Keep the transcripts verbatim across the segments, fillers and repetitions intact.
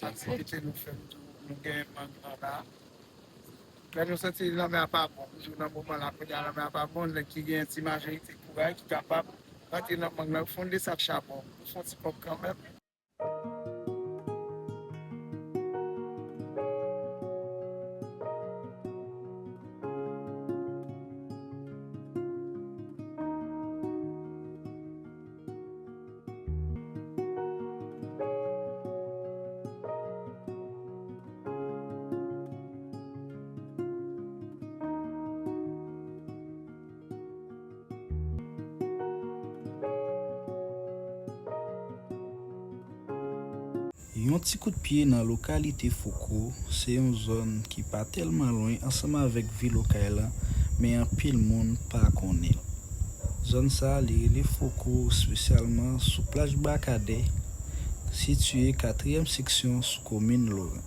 Aktivite nou fè, nou, nou gen mang nan la. Lè nou santi lanmè a pa bon, nou jwenn nan moman la, kounye a lanmè a pa bon, nèg ki gen ti majorite kouraj, ki kapab rantre nan mang nan, yo fè yon de sak chabon, yo fè yon ti kòb kanmenm. Yon ti kout pye nan lokalite Fouco, se yon zòn ki pa tèlman lwen ansanm avèk vil Okay la, men anpil moun pa konnen l. Zòn sa a, li rele Fouco, espesyalman sou plaj Bakadè, sitiye katriyèm seksyon sou komin Loran.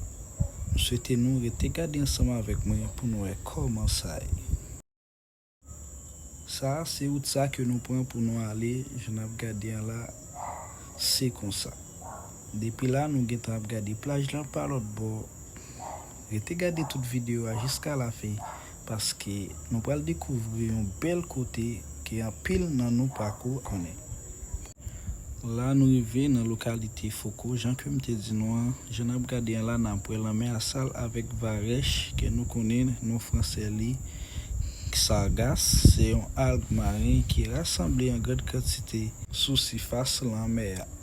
M swete nou rete gade ansanm avèk mwen pou n wè kòman sa ye. Sa a se wout sa ke nou pran pou nou ale, jan n ap gade an la, se konsa. Depi la, nou gentan ap gade plaj lan pa lòt bò. Rete gade tout videyo a jiska lafen, paske nou pral dekouvri yon bèl kote ke anpil nan nou pako konnen. La, nou rive nan lokalite Fouco, jan ke m te di nou an, jan n ap gade an la, n ap wè lanmè a sal avèk varèch, ke nou konnen non fransè li sargas, se yon alg maren ki rasanble an grann kantite sou sifas lanmè a.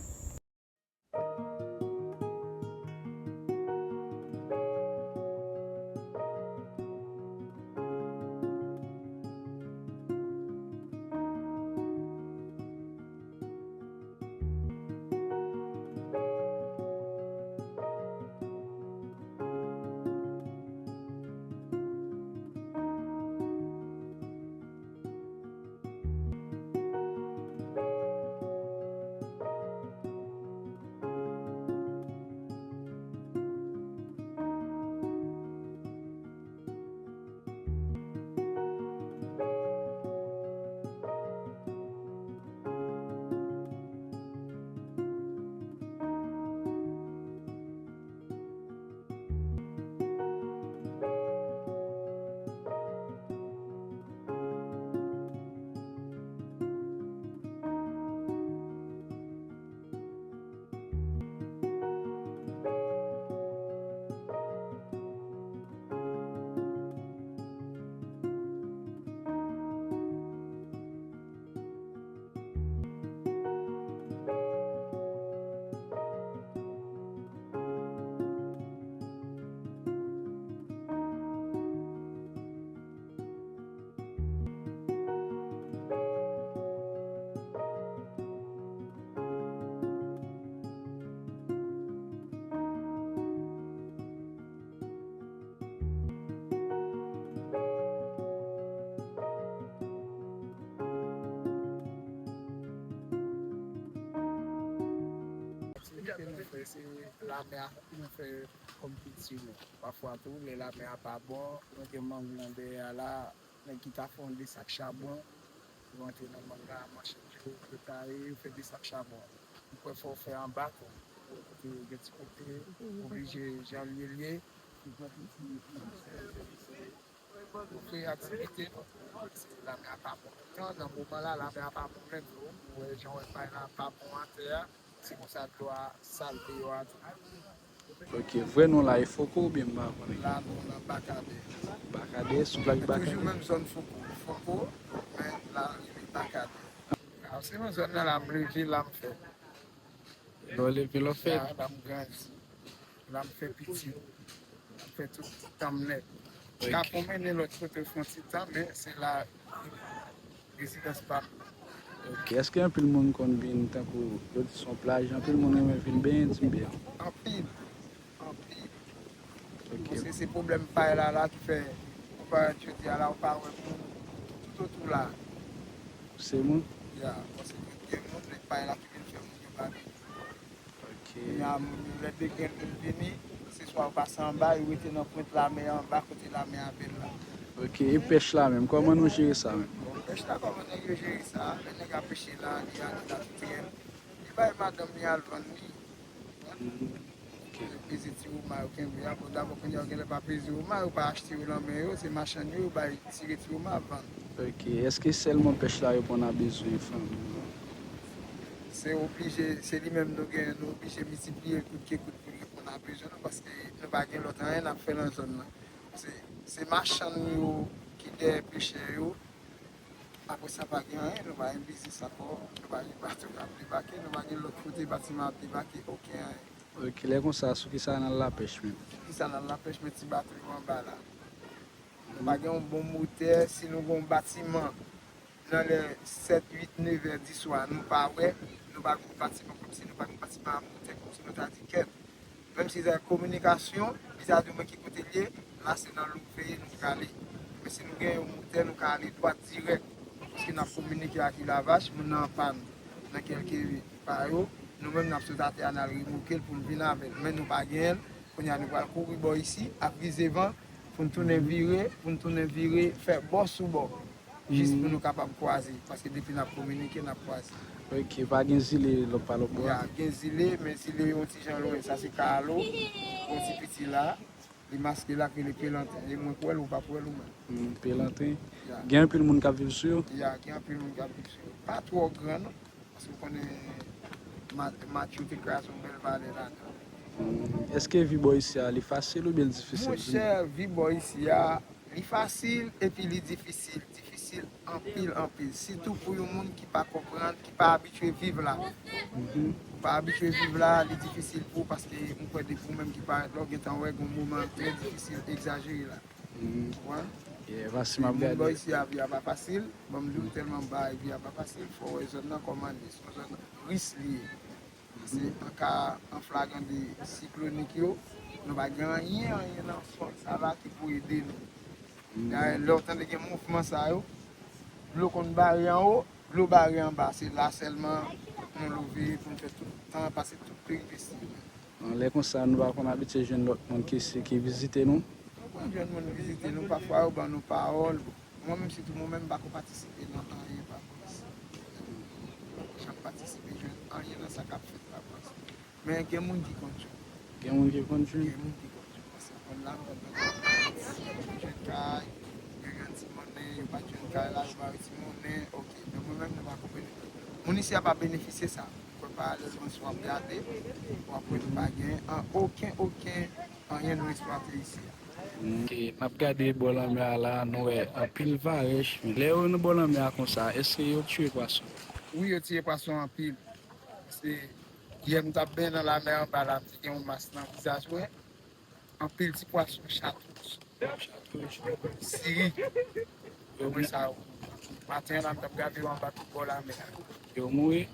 Aktivite nou fè, se lanmè a nou fè kòm kilti nou. Pafwa tou, lè lanmè a pa bon, nou gen mang nan dèyè a la, nèg ki ka fè yon de sak chabon, yo rantre nan mang la, machin yo, yo kare, yo fè de sak chabon. Ou kwè fò w fè anba tou. Kote gen ti kote, oblije jan l ye l ye, ou pran ti, ou fè aktivite nou. Se lanmè a pa bon. Nan, nan moman la, lanmè a pa bon menm tou. Ou wè jan w wè pay la pa bon atè a. Se konsa dlo a sal deyò a tou. Ok, vrè non la e Fouco oubyen m pa konnen? La nou nan Bakadè. Bakadè, sou plaj Bakadè? Toujou menm zòn Fouco. Fouco, men la rele Bakadè. A, se nan zòn nan la m leve, la m fèt. Lè w leve, lè w fèt. La, la m grandi. La m fè pitit. La m fè tout tan m nèt. Ok. Kapon mennen lòt kote fè yon ti tan, men se la rezidans pa m. Ok. Èske anpil moun konn vin tankou yo di se yon plaj, anpil moun renmen vin benyen, di m byen? Anpil. Anpil. Ok. Paske se pwoblèm pay la, la ki fè, konpare jodi a la, ou pa wè moun tout otou la. Se moun? Ya, paske gen moun, nèg pay la ki vin fè moun yo pa vini. Ok. Kounye a, moun yo, lè de grenn moun vini, se swa yo pase anba, yo rete nan pwent lamè anba, kote lamè a bèl la. Ok, e pèch la menm, kòman nou jere sa menm? Bon, pèch la, kòman nèg yo jere sa? Lè nèg ap peche la, li ale la, li bay madanm li al vann li. Mhm. Ok. Yo peze ti woma, yo kenbe a. Bon, dabò, kounye a, yo genlè pa peze woma, yo pa achte yo nan men yo, se machann yo, yo bay tire ti woma ap vann. Ok, èske sèlman pèch la yo konn a bezwen fanmi yo? Se oblije, se li menm nou gen, nou oblije miltipliye l kout ke kout pou l reponn a bezwen nou, paske nou pa gen lòt anyen n ap fè nan zòn nan. Se, se machann yo ki dèyè pechè yo. Apre sa, pa gen anyen, nou pa gen biznis ankò, nou pa gen bato k ap debake, nou pa gen lòt kote batiman ap debake, okenn anyen. Ok, lè konsa, sou ki sa n al lapèch menm? Ki sa n al lapèch, men ti bato yo anba la. Nou pa gen yon bon motè, si nou gen yon batiman nan lè sèt, uit, nèf è di swa, nou pa wè, nou pa gen yon batiman, kòmsi nou pa gen yon batiman a motè, kòmsi nou ta di kèt. Menm si se kominikasyon, li ta di w mwen ki kote l ye, la se nan love nou prale. Men si nou gen yon motè, nou ka ale dwat dirèk. Paske n ap kominike ak ilavach, moun nan anpàn nan kèlke pa yo, nou menm n ap sot atè a, n al remouke l pou n vin avè l. Men nou pa genyen l, kounye a nou pral kouri bò isi, ap vize van, pou n tounen vire, pou n tounen vire, fè bò sou bò. Jis pou nou kapab kwaze, paske depi n ap kominike, n ap kwaze. Ok, pa gen zile lòt pa lòt bò a? Ya, gen zile, men zile yo yon ti jan lwen. Sa se Kaalo, yon ti piti la. Li maske la k rele Pelanten. E mwen k wè l, ou p ap wè l ou menm. Hmm, Pelanten. Ya. Gen anpil moun k ap viv sou yo? Ya, gen anpil moun k ap viv sou yo. Pa twò gran non. Paske w konnen ma- match yo te kraze yon bèl valè ladan. Hmm, èske vi bò isi a li fasil oubyen l difisil? Monchè, vi bò isi a, li fasil epi li difisil. Difisil anpil, anpil. Sitou pou yon moun ki pa konprann, ki pa abitye viv la. Ou pa abitye viv la, li difisil pou ou paske m kwè depi ou menm ki parèt la, ou gentan wè gen yon moman trè difisil, egzajere la. Ou konprann? Yeah, paske m ap gade. Moun bò isi a, vi a pa fasil. Ban m di w, tèlman bay, vi a pa fasil. Fò w wè zòn nan kòman l ye. Se yon zòn ris li ye. Se an ka, an flagran de siklonik yo, nou pa gen anyen, anyen nan fòt sa la ki pou ede nou. Dayè, lè w tande gen mouvman sa yo, dlo konn bare anwo, dlo bare anba. Se la sèlman nou leve pou n fè tout tan, pase tout peripesi yo. Bon, lè konsa, nou pa konn abitye jwenn lòt moun ki isi ki vizite nou? Nou konn jwenn moun vizite nou, pafwa yo ban nou pawòl. Mwen menm, sitou mwen menm, m pa ko patisipe nan anyen pa bò isi. M pa ko janm patisipe jwenn anyen nan sa k ap fèt pa bò isi. Men gen moun ki konn jwenn. Gen moun ki konn jwenn? Gen moun ki konn jwenn. Paske m konn la, m konn jwenn kay, yo jwenn ti monnen, yo pa t jwenn kay la, yo ba yo ti monnen, oke. Men mwen menm, nou pa konprann. Moun isi a pa benefisye sa. Mwen paralèlman, si w ap gade, w ap wè nou pa gen an okenn, okenn anyen nou eksplwate isi a. Ok, n ap gade bò lanmè a la, nou wè anpil varèch. Lè yo nan bò lanmè a konsa, èske yo tiye pwason? Wi, yo tiye pwason anpil. Se yè m t ap benyen nan lamè anba la, m te gen yon mas nan vizaj mwen. Anpil ti pwason chatouch. Siri. Yo mwen sa yo. Maten an la, m t ap gade yo anba tout bò lamè a. Yo mouri.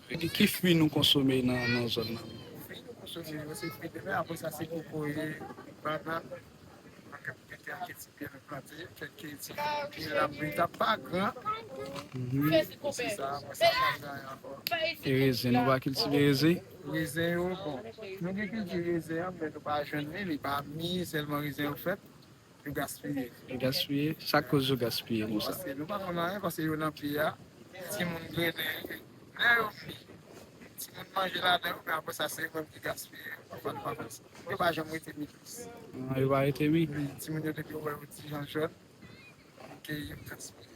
Ki, ki fwi nou konsome nan, nan zòn nan? Fwi nou konsome yo, se fwi de mè, apre sa se kokoye, bannann, ann gen kèk ti pye nou plante, kèk ti pye labri, ta pa gran. Se sa, apre sa, pa gen anyen ankò. E rezen, nou pa kiltive rezen? Rezen yo, bon, nou gen kilti rezen an, men nou pa jwenn li, li pa mi, sèlman rezen yo fèt. Yo gaspiye. Yo gaspiye? Sa k koz yo gaspiye konsa? Paske nou pa konn anyen, paske yo nan pye a. Timoun grennen. Lè yo fini, timoun manje ladan yo, men apre sa, se yo menm ki gaspiye. Pafwa, nou pa konn sa. Yo pa janm rete mi plis. Non, yo pa rete mi? Wi, timoun yo, depi yo wè yo ti jan jòn, ke yo gaspiye.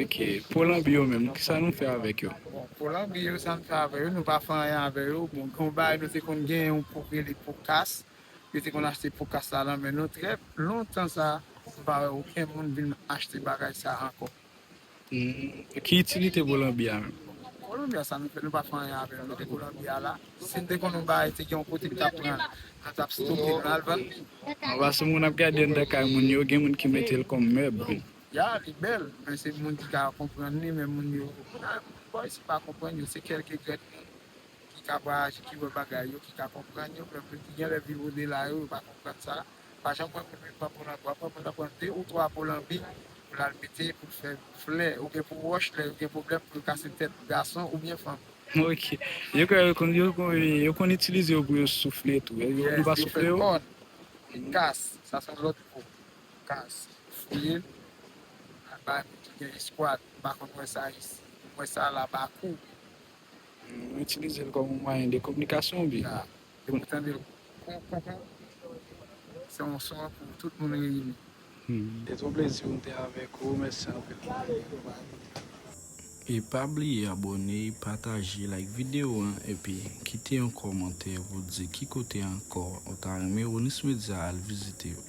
Ok. Po lanbi yo menm, kisa nou fè avèk yo? Bon, po lanbi yo, sa n fè avè yo, nou pa fè anyen avè yo. Bon, gen yon bagay nou te konn gen, yon po k rele po kas. Yo te konn achte po kas la nan men nou. Trè lontan sa, m pa wè okenn moun vin achte bagay sa ankò. Hmm. Ki itilite po lanbi a menm? Po lanbi a, sa nou fè, nou pa fè anyen avè l. Nou te po lanbi a la. Si n te konn yon bagay, te gen yon kote n t ap pran l, nou t ap stoke l, nou al vann li. An, paske moun ap gade anndan kay moun yo, gen moun ki mete l kòm mèb. Ya, li bèl, men se moun ki ka konprann li, men moun yo, moun bò isi pa konprann yo, se kèlke grèt moun ki ka vwayaje, ki wè bagay yo, ki ka konprann yo, men moun ki genlè viv odela yo, yo pa konprann sa. Pa janm wè moun vin pran po lanbi, w ap wè moun nan pran de ou twa po lanbi pou l al mete, pou l fè flè, oubyen pou wòch lè yo gen pwoblèm, pou yo kase tèt gason oubyen fanm. Ok. Yo kwè yo konn, yo konn, yo konn itilize yo pou yo soufle tou. Yo, nou pa soufle yo? Kas, sa se yon lòt po. Kas, fouye l, al bay moun ki gen eskwad, m pa konn wè sa isi. M wè sa la Bakou. Nou itilize l kòm yon mwayen de kominikasyon oubyen? Ya. Ou tande l. Kou, kou, kou. Se yon son pou tout moun reyini. Se yon plezi pou m te avèk ou. Mèsi anpil. E pa bliye abòne, pataje, like videyo an, epi kite yon kòmantè pou di ki kote ankò ou ta renmen Ronis Media al vizite yo.